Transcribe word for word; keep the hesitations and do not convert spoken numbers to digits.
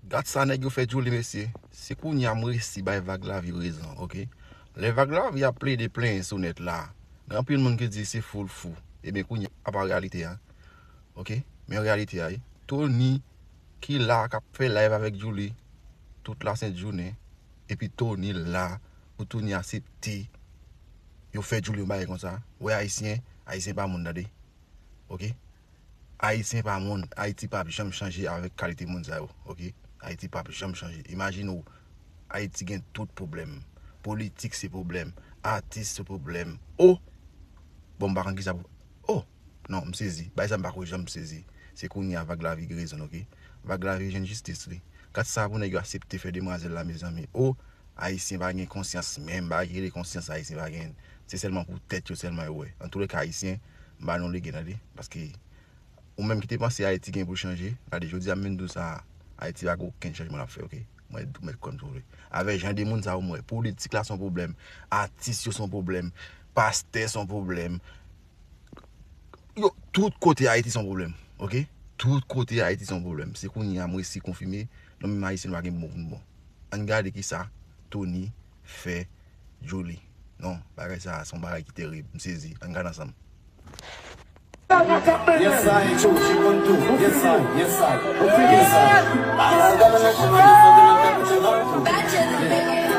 Gad sa nèg yo fè Djouly, mesye. Se kounye a m resi bay Vag Lavi rezon, oke? Lè Vag Lavi ap plede plenyen sou nèt la, gen anpil moun ki di se fou l fou. Ebyen, kounye a, apa reyalite a, oke? Men reyalite a, wi. Tony ki la k ap fè live avèk Djouly tout lasent jounen, epi Tony la pou Tony aksepte yo fè Djouly yon bagay konsa. Wè Ayisyen, Ayisyen pa moun, tande. Oke? Ayisyen pa moun. Ayiti p ap janm chanje avèk kalite moun sa yo. Oke? Ayiti p ap janm chanje. Imajine w, Ayiti gen tout pwoblèm. Politik se pwoblèm. Atis se pwoblèm. O! Bon, m pa konn kisa pou. O! Non, m sezi. Bagay sa m pa ko janm sezi. Se kounye a Vag Lavi gen rezon, oke? Vag Lavi jwenn jistis li. Gad sa pou nèg yo aksepte fè demwazèl la, mezanmi. O! Ayisyen pa gen konsyans menm, bagay ki rele konsyans Ayisyen pa gen. Se sèlman pou tèt yo sèlman yo wè. Antouleka Ayisyen, m ba nou legen, tande. Paske ou menm ki te panse Ayiti gen pou chanje, gade jodi a m vin di w sa, Ayiti pa gen okenn chanjman l ap fè, oke? Mwen mèt kwè m tou vle. Avèk jan de moun sa yo m wè, politik la se yon pwoblèm, atis yo se yon pwoblèm, pastè se yon pwoblèm, yo, tout kote Ayiti se yon pwoblèm, oke? Tout kote Ayiti se yon pwoblèm. Se kounye a m resi konfime, nou menm Ayisyen nou pa gen bon pou n bon. Ann gade kisa Tony fè Djouly. Non, bagay sa a se yon bagay ki terib. M sezi. Ann gade ansanm. Yes I, Joe, she want to. Yes I, yes I, yes I.